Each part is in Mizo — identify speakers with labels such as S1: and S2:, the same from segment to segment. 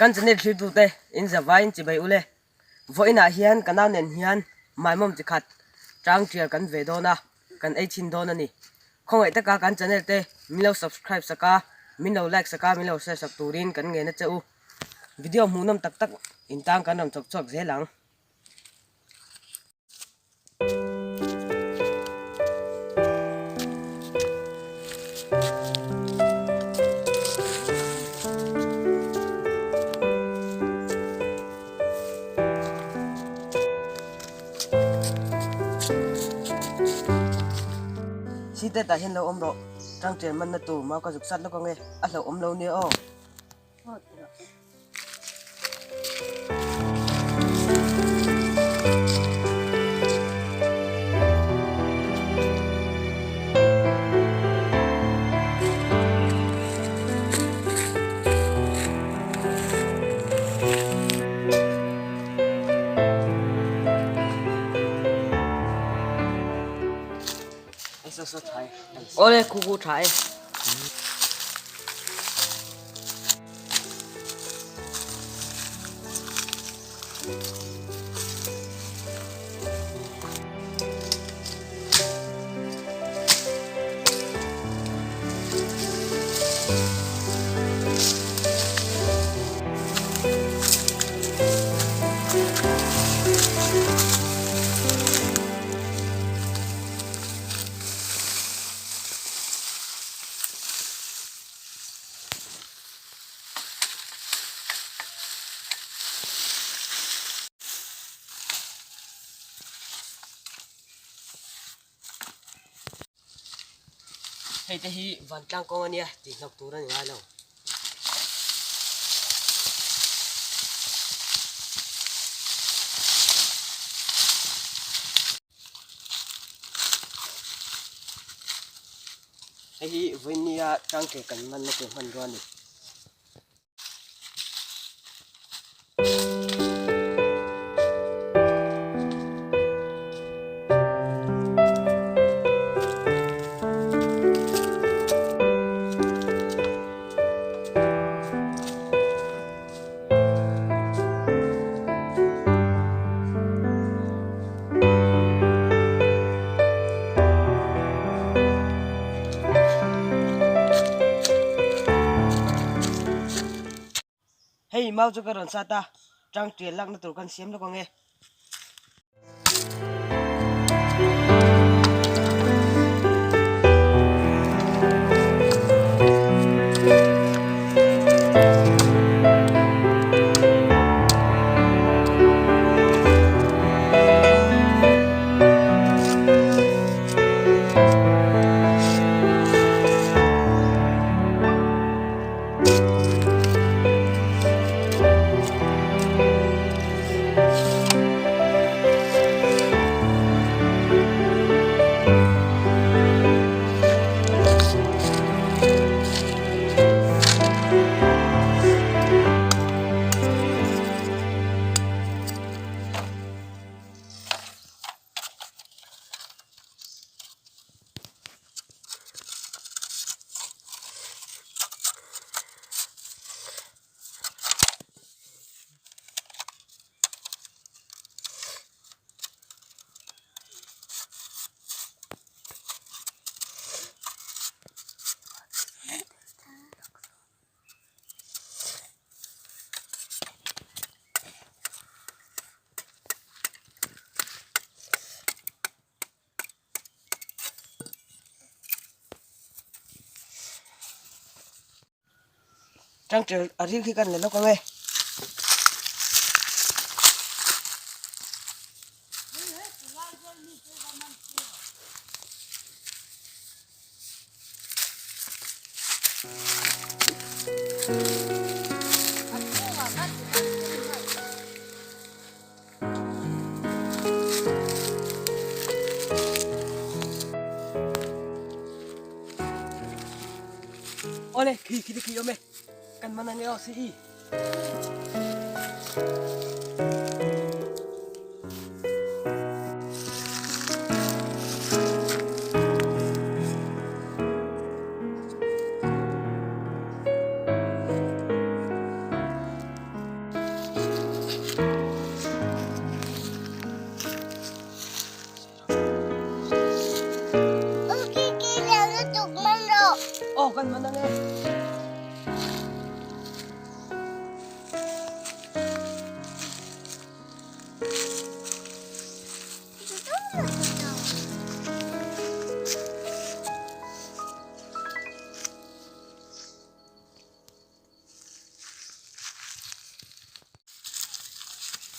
S1: Kan channel thlirtute in zavaiin chibai ule. Vawiinah hian ka nau nen hian maimawm chi khat tang tial kan ve dawn a, kan ei chhin dawn a ni. Khawngaih taka kan channel te min lo subscribe sak a, min lo like sak a, min lo share sak turin kan ngen a che u. Video hmuhnawm tak tak in tang kan rawn chawk chhuak zel ang. Site tah hian lo awm rawh, tangtian manna tur mau ka zuk sat lawk ange, a hlauh awm lo nia aw. Awle khu khu tha e. Hei te hi vantlang kawng a nia tih hlauh tur a ni ngai lo. Hei hi vawinia tangke kan manna tur hmanrua a ni. Hei mau chu ka rawn sat a, tang tial lakna tur kan siam lawk ang e. Tangṭel a ril khi kan la lawk ang e. Awle khi khi khi awm e kan man ange aw si i.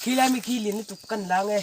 S1: Khi lai mi khi lian lutuk kan la nge.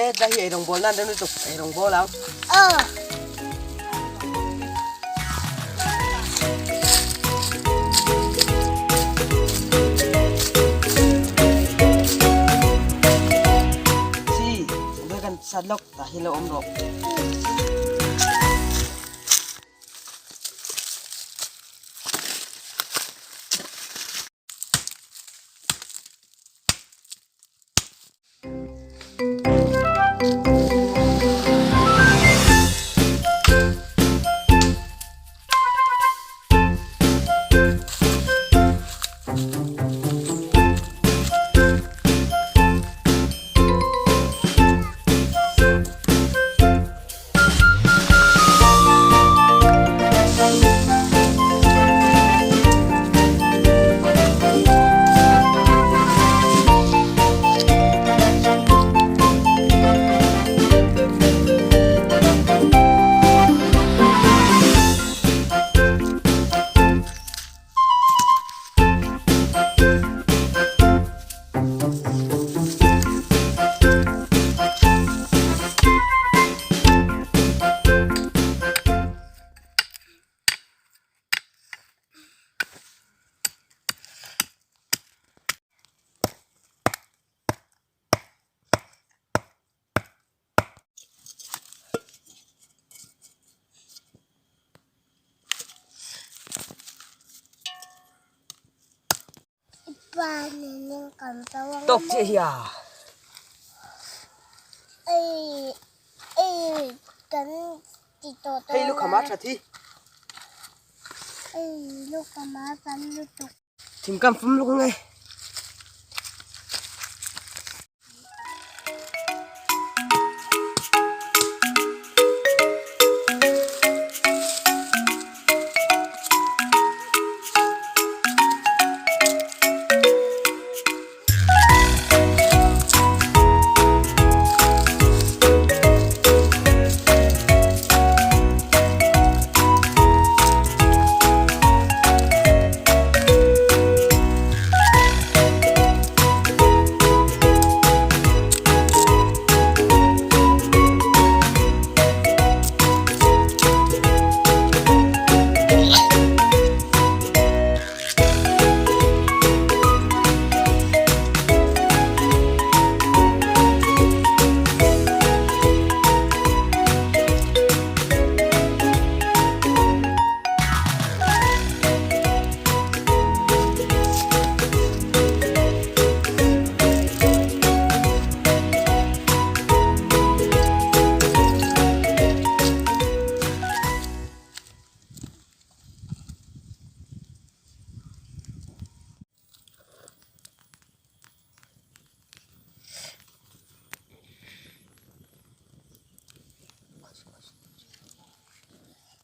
S1: E ta hi ei rawng bawl nan rem lutuk ei rawng bawl ang. Si kan sat lawk tah hi lo awm rawh. Tawk chiah hi a. Hei lukham a that hi. Thingkam fum luk ange.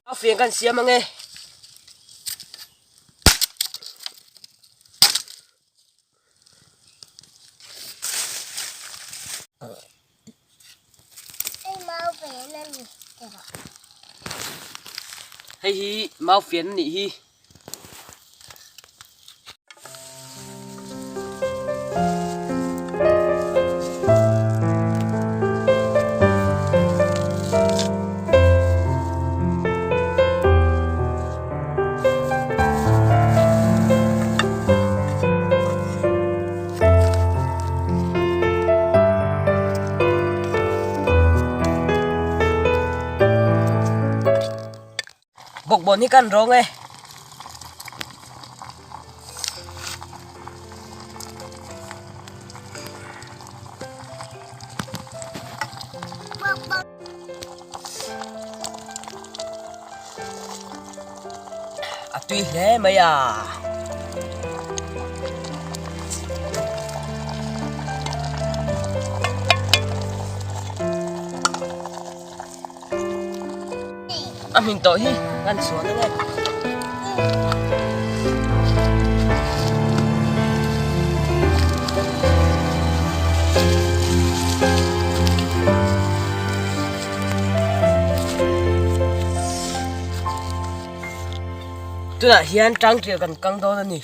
S1: A fian kan siam ange. Hei hi mau fian a nih hi. Bawkbawn hi kan rawng e. A tui hle mai a. A hmin tawh hi kan chhuan ange. Tunah hian tangtial kan kang dawn a ni.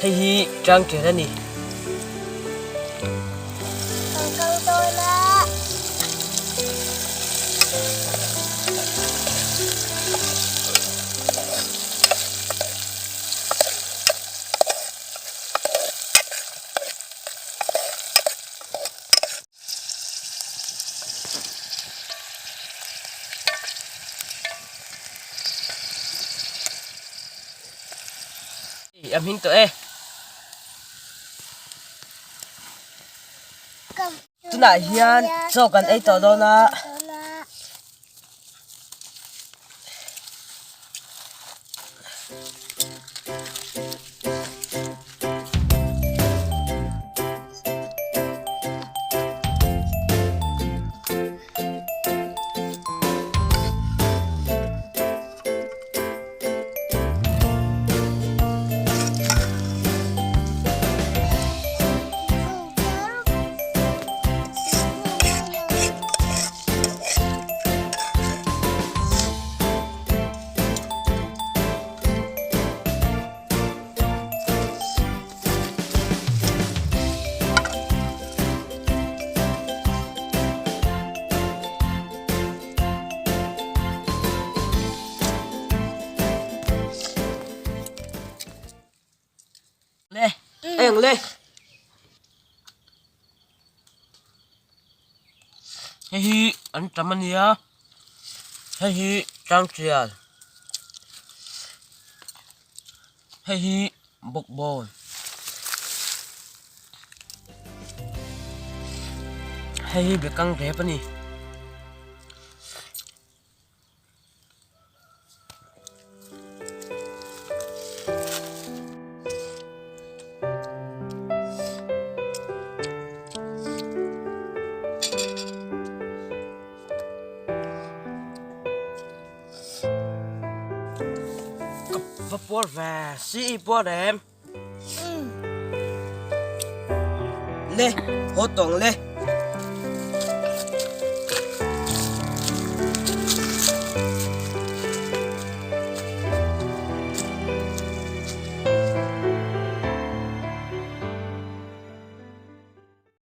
S1: Hei hi tangṭial a ni. A hming tawh e. Tunah hian chaw kan ei tawh dawn a. Le, eng le. Hei hi an tam a nia, hei hi tangtial, hei hi bawkbawn. Hei hi bekang rep a ni. Va puar ve si i puar em le haw tawng le.